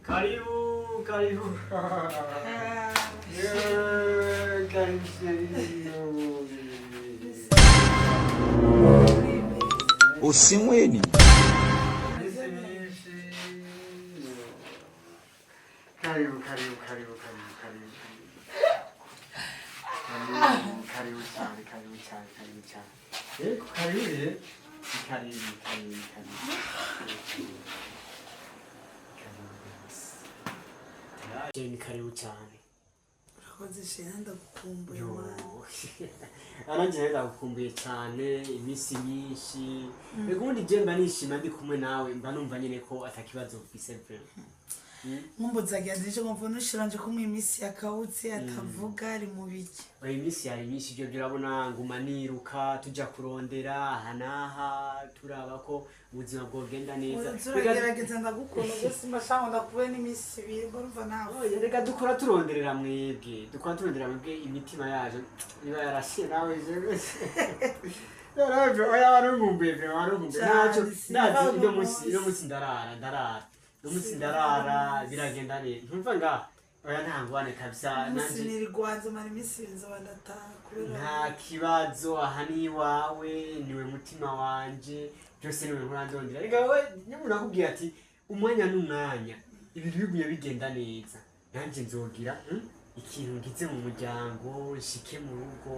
Karibu, karibu. Yeah, karibu chérie. Òsínwó ènìyàn. Iminsi myinshi. Karibu, karibu, karibu, karibu, karibu. Karibu, karibu cyane, karibu cyane, karibu cyane. Yego, karibu ye. Karibu, karibu, karibu. Karibu rwose. Ni karibu cyane. Urakoze chéri, ndagukumbuye. Yo. Mwana. Nanjye rero ndagukumbuye cyane iminsi myinshi. Reka ubundi je mba nishima ndi kumwe nawe, mba numva nyine ko atakibazo mfise vraiment. Nkumbuzagira nje ngo mvune ushiranje kumwe iminsi yakawutse atavuga ari mu biki. Oya, iminsi yari myinshi, ibyo byo urabona nguma niruka tuja kurondera aha n'aha, turaba ko ubuzima bwogenda neza. Turagerageza, ndagukunda gusa mbashaka ndakubure n'iminsi 2 ngo urumva nawe. Oya, reka dukora turonderera mwebwe, dukora turonderera mwebwe, imitima yaje iba yarashe nawe jewe. Yaravye, oya, warunkumbuye vraiment, warunkumbuye. Cyane, Ntacyo sinva ndazi uno ino munsi, ino munsi. munsi ndarara, ndarara ino munsi, Sinva ndarara. uno munsi. Biragenda neza, ntumva ngaha, oya, nta ngwane kabisa. Umunsi Nanje nirigwanze mara iminsi 2 nzoba ndataha kubera nta kibazo, aha ni iwawe, niwe mutima wanje, byose niwe nkurandondera. Reka wowe niba nakubwiye ati umwanya n'umwanya ibintu bigumye bigenda neza, nanjye nzogira ikintu ngize mu muryango, nshike mu rugo.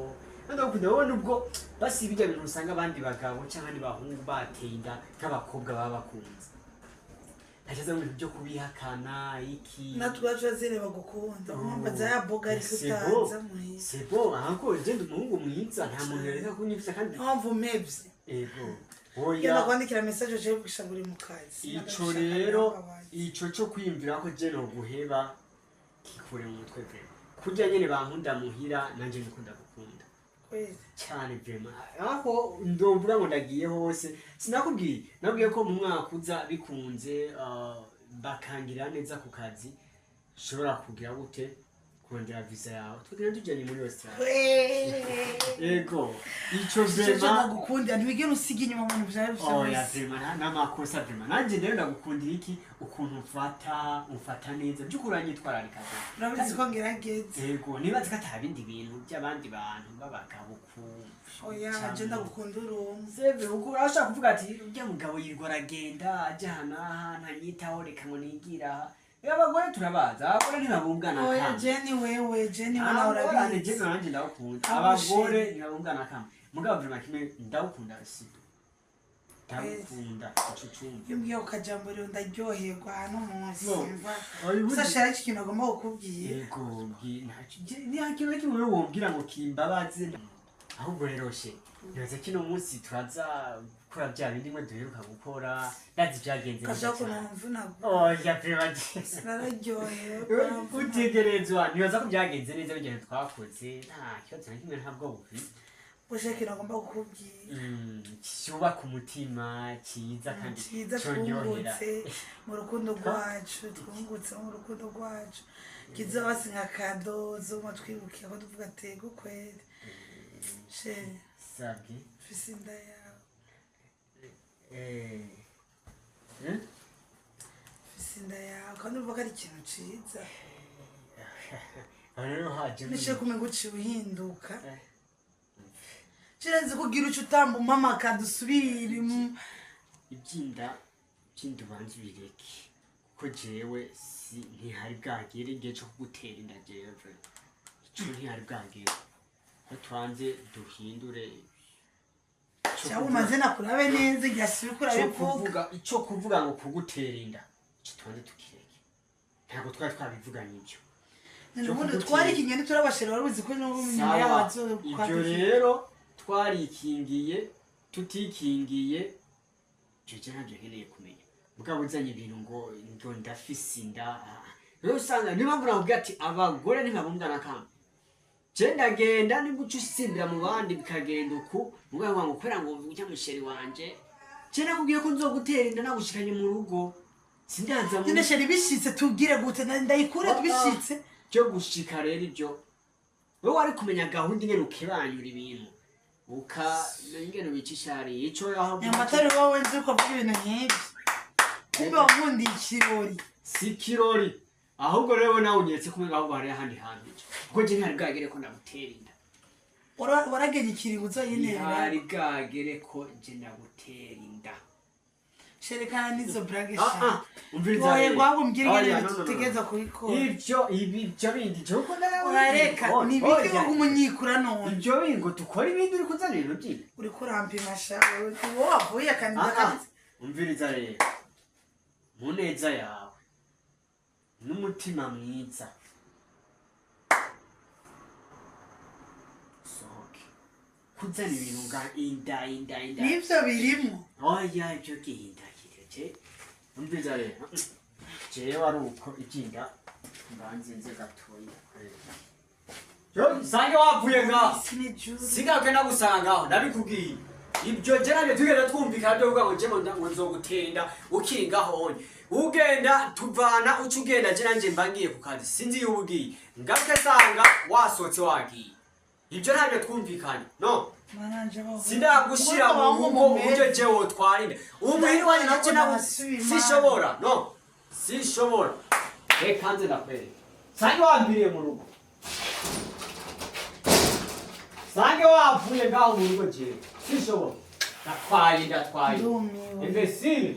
Ndagukunda wowe, nubwo basi bijya bintu usanga abandi bagabo cyangwa abandi bahungu bateye inda nk'abakobwa baba bakunze, ntashize mu bintu byo kubihakana iki. Natwe ubwacu bazireba gukunda nkumva za boga ariko C'est beau. utaza muhira. C'est bon, ahako je ndi umuhungu mwiza, nta muntu yareka kunyibutsa kandi. Mpamvu mpevye Ego. genda Oya. kwandikira message uje kugisha ngo uri mu kazi. Ico rero, ico cyo kwiyumvira ko je no guheba, kikure mu mutwe vraiment. Kurya nyene bankunda muhira, nanje nikunda gukunda. Kweli. Cyane vraiment. Aho ndovuga ngo ndagiye hose. Sinakubwiye, nabwiye ko mu mwaka uza bikunze, bakangira neza ku kazi, ushobora kugira gute kurondera visa yawe tugenda tujyanye muri Australia. Ego. Ico Ico vraiment ndagukundira, ntiwigera usiga inyuma mu bintu vyawe Oya, vyose. vraiment n'amakosa vraiment. Nanjye rero ndagukundira iki, ukuntu umfata neza, by'ukuri uranyitwararika vraiment. Urabizi ko ngerageza. Yego, nibaza ko ata bindi bintu by'abandi bantu b'abagabo ku Oya, je ndagukunda uri umwe. Seve, uko urashaka kuvuga ati urya mugabo yirirwa aragenda aja aha n'aha, ntanyitaho, reka ngo nigira aha. Rero abagore turabaza, abagore ntibabungana Oya. kamwe. Jeni wewe, jeni we nawe. Abagore Urabizi. je nanjye ndagukunda. Abo Abagore shit. ntibabungana kamwe, mugabo vraiment kimwe ndagukunda, sibyo, ndagukunda ico cumva. Iyo umbwiye ku kajambo rero ndaryoherwa hano munsi. No. Mva Oya, gusa shara iki kintu agomba kukubwira. Yego, nta kintu na kimwe wombwira ngo kimbabaze. Ahubwo rero she, nibaza kino munsi turaza gukora bya bindi mwe duheruka gukora, ndazi byagenze neza Kashaka cyane. ukuntu Oya, vraiment. Nararyohewe. Utegerezwa, nibaza ko byagenze neza bigenda twakoze, nta kibazo na kimwe, ntabwo bufite. Gusa ikintu agomba kukubwira. Cyubaka umutima, cyiza kandi Cyiza. cyonyohera. Twungutse mu rukundo rwacu, twungutse mu rukundo rwacu, kizabasi nka cadeau zoma twibukira ko tuvuga tego kweli chéri. Sabwe. Mfise inda yawe. Eh. Hmm? Mfise inda yawe kandi urumva ko ari ikintu ciza. Aho rero haje Nishe kumenga uciye uhinduka. Eh. Cirenze kugira uco utamba umpamaka dusubire Ibyinda ubanza ubireke, kuko jewe si ntihari bwagere igihe cyo kugutera inda. Jewe vraiment ico ntihari bwagere ko tubanze duhindure ico Cyangwa umaze nakurabe neza igihe asubira cyo urabivuga. Kuvuga icyo kuvuga ngo kugutera inda, ico tubanze tukireke, ntabwo twari twabivuganye ibyo. None ubundi twari ikinyoni turabashira, wari uzi ko n'ubu nyuma yaho Sawa, ibyo rero twarikingiye tutikingiye, icyo cyo ntabyo nkeneye kumenya. Mugabo uzanye ibintu ngo ndafise inda, rero usanga niyo mpamvu nakubwira ati abagore ntibabumbwa na kamwe. Je ndagenda nibwo uca usimbira mu bandi bikagenda uku, mugabo ngo kubera ngo ujya mu chéri wanje, je nakubwiye ko nzogutera inda nagushikanye mu rugo, sindaza mu None chéri, bishitse tubwire gute? Ndayikure bishitse? Byo gushika rero, ibyo wowe wari kumenya gahunda ingene ukebanyura ibintu, ukamenya ingene ubicisha hariya ico yaho. Nyamatari, wowe nzi uko avuga ibintu nk'ibyo, kumbe wankundiye ikirori. Si ikirori, ahubwo rero nawe unyeretse kumwe, ahubwo hari ahandi hantu uja, kuko je ntihari bwagere ko ndagutera inda. Waragenye ikiringo uzoyinterera. Ntihari bwagere ko je ndagutera inda. Sherekana n'izo blague. Ah, ah, umviriza Wowe rero. gwabwo umbwira Oya, ingene no, no, no, no. dutegereza kubikora. Ivyo ibi ibyo bindi je uko nawe Urareka ni ibiki wo kumunyikura none? Ibyo bindi ngo dukore ibindi, uri kuzana ibintu byinshi. Uriko urampima sha wewe, wowe wavuye akandi. Ah, ah, umviriza rero, mu neza yawe n'umutima mwiza, sohoke kuzana ibintu nga inda, inda, inda. Nivyo birimo. Oya, ibyo ginda kireje. Umviriza rero, jewe ari uko ibyinda mbanze nze gatoya. Yo sange wavuye ngaho. Isi n'ijuru. Sigaruke nagusanga ngaho, ndabikubwiye. Ibyo je nabyo tugenda twumvikana byo kuvuga ngo je ngo nzogutenda ukiri ngaho onye, ugenda tuvana, uca ugenda, je nanje mba ngiye ku kazi, sinzi iyo uba ugiye, ngaruke sanga wasohotse wagiye. Ibyo ntabyo twumvikanye, no. Mananje baho. Sindagushira mu rugo uburyo je wotwara inda umuhiri wanje nacyo nabo sishobora, no, sishobora. Reka nze ndakwereka, sange wambiriye mu rugo, sange wavuye ngaho mu rugo, jewe sishobora, ndatwaye, ndatwaye. Ndumiwe. Imbécile.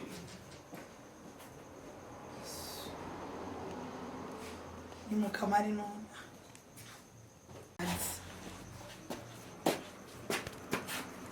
Ni mu kamari none.